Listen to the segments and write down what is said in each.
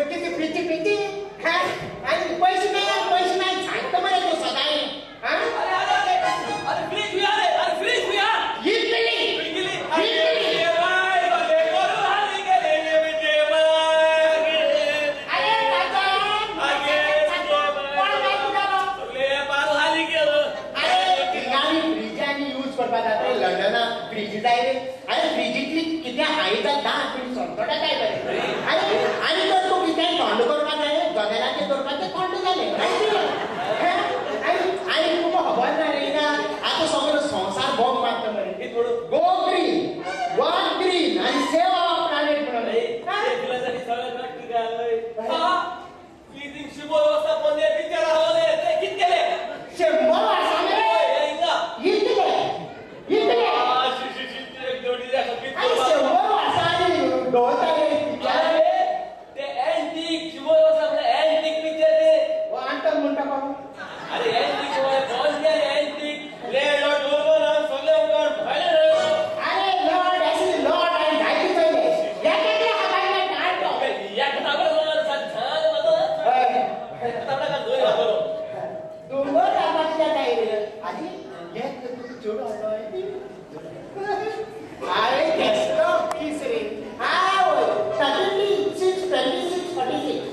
कितें प्रिती प्रिती आनी पयशे मेळ्ळे पयशे मेळ्ळे सांगता मरे तूं सदांय. अरे अरे अरे फ्रीज हुया रे, अरे फ्रीज हुया. इतली इतली लंडना फ्रीज जाय रे. आनी फ्रिजींतली कितें हाय जाता तुमी समजोटा काय बरें. आनी आनी तर तूं कितें थंड करपाक जाय जनेलाचेर दवरपाचें थंड जालें. आनी आनी तुका खबर ना रे ना आतां सगळो संवसार बॉम्ब मारता मरे. गो ग्रीन वन ग्रीन आनी सेव our planet म्हणून. शंबर वर्सां मरे इतले इतले. आनी 100 वर्सांनी दवरताले. ते एंटीक 100 वर्सां म्हणल्यार एंटीक पिक्चर ते. आंतन म्हणटा बाबू. अरे एंटीक बोन एंटीक लँडलॉर्ड दोन सगळे भायले. अरे लॉर्ड अशे लॉर्ड आनी जायते चोयले. दोंगर रावपाक जाय रे. आनी हें तुका चेडूं हाडलो. अरे केसलो पीस रे. आवय 36 26 46.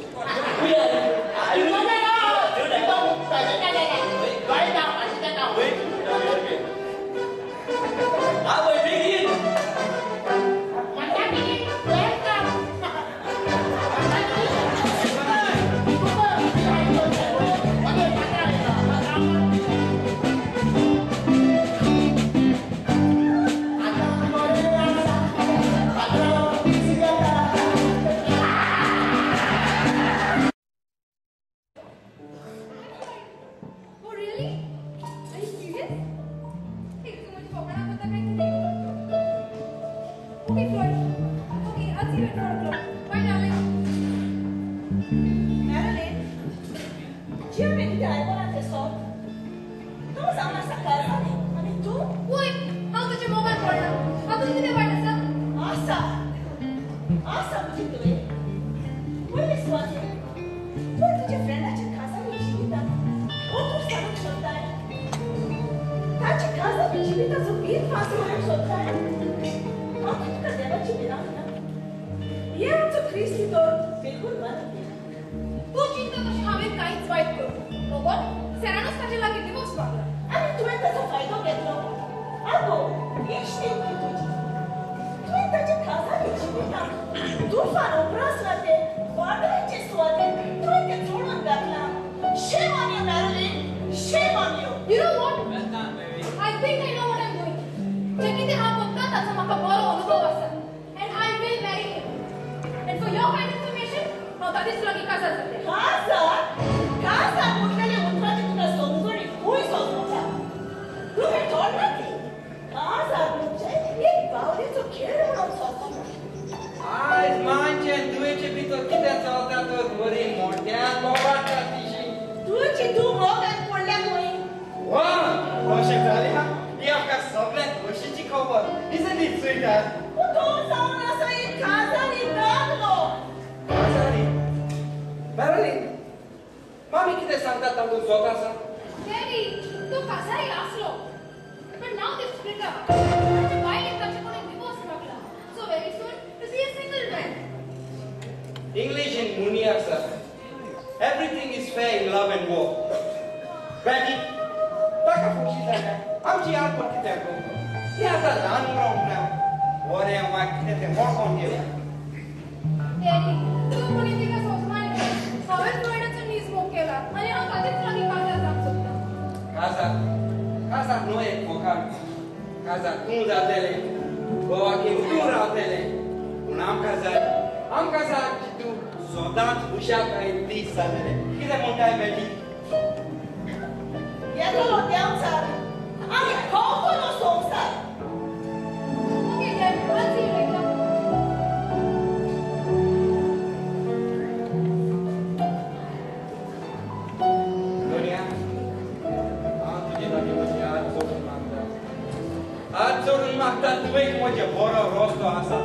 म्हजे बरो रस्तो आसा.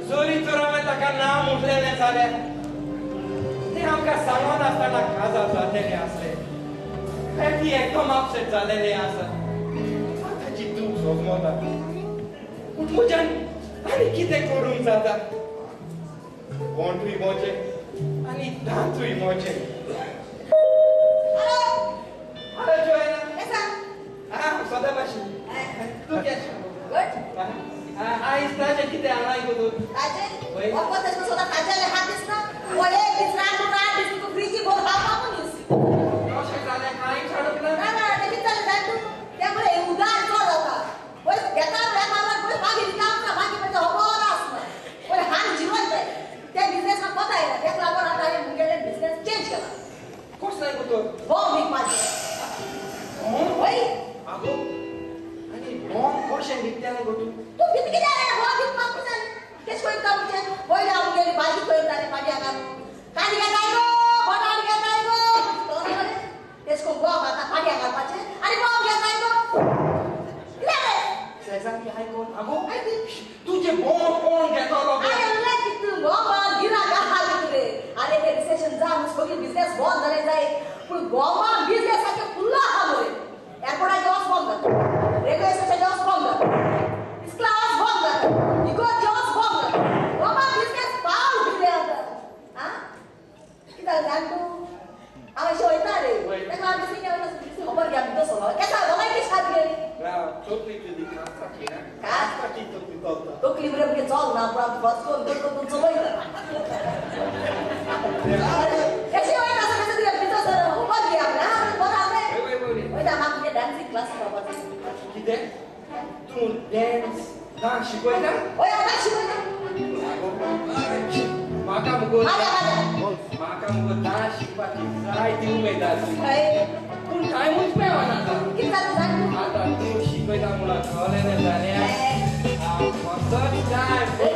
चोरी चोरावे ताका ना म्हटलेलें जालें तें आमकां सांगून आसतना काजार जातेलें आसलें. ती एकदम अपसेट जालेलें आसा. ताची दूख सोगमता. पूण म्हज्यान आनी कितें करूंक जाता? वोंटूय मोजे आनी दांतूय मोजे. हॅलो जोयना. आं सदां भाशेन तूं केशें? आयज ताजें कितें हांगा गो तूं? ताजें? वखद सुद्दां ताजें हात दिसना. एक दीस रात रात दीस तुका फ्रिजी भर खावपाक मनीस. अशें जालें कांय छाडूंक ना? ना ना तें कितें जालें जाण तूं? त्यामुळे उदार चड जाता. पयस घेता म्हळ्यार मारपाक पयस मागीर दिता ना मागीर म्हणजे खबर आसना. पयलीं हान जिवन जाय. त्या बिजनेसाक कोता येना. तेका लागून आतां हांवें मुगेलें बिजनेस चेंज केला. कसलो गो तो? बोम विकपाचें. हय. आगो आनी बोम कशें विकतेलें गो तूं? तूं भित कितें जालें बोम विकपाक जालें. तेश कोयता म्हणजे पयलीं हांव मुगेली भाजी कोयतालें भाजी घालून. कांदे घेताय गो बटाट घेताय गो तेश कोन बोम आतां पाड्या घालपाचें आनी बोम घेताय गो. कितें रे? शेजारी आयकोन आगो तुजें बोम कोण घेतलो? आरे उलय कितू बोमान गिराक आहा रे. आरे ते रिसेशन जावन सगळी बिजनेस बंद जाले जाय. पूण बोमान बिजनेसाचें फुल्ल आहा मरे. एअरपोर्टाचें वच बंद जाता, रेल्वे स्टेशनाचें वच बंद जाता, इस्कुला वच बंद जाता, इगोर्जे वच बंद जाता. बोमान बिजनेस पावल कितें आतां. आं कितें जालें जाण तूं? हांव अशें वयता रे. ताका हांव दुसरी खबर घे भितर सरलो. केसा दोगांय कितें साद गेली? तकली तुजी कांचाची ना? कांचाची तकली चलता. तकली बरें मुगे चल ना पूण हांव फस करून दोन करून चलयता. कशें वयता आसा कशें तुगे भितर सर खबर घे आपल्या. बरें आसा वयता म्हाका तुगे डान्सींग क्लास पावपाचो. कितें? तूं डान्स डान्स शिकयता? हय हांव डान्स शिकयता. म्हाका मुगो म्हाका मुगो डान्स शिकपाची जायती उमेद आसली. पूण टायमूच मेळना आतां. कितें जालें जाण तूं? आतां तूं शिकयता म्हणून कळ्ळें जाल्यार हांव फकत टायम.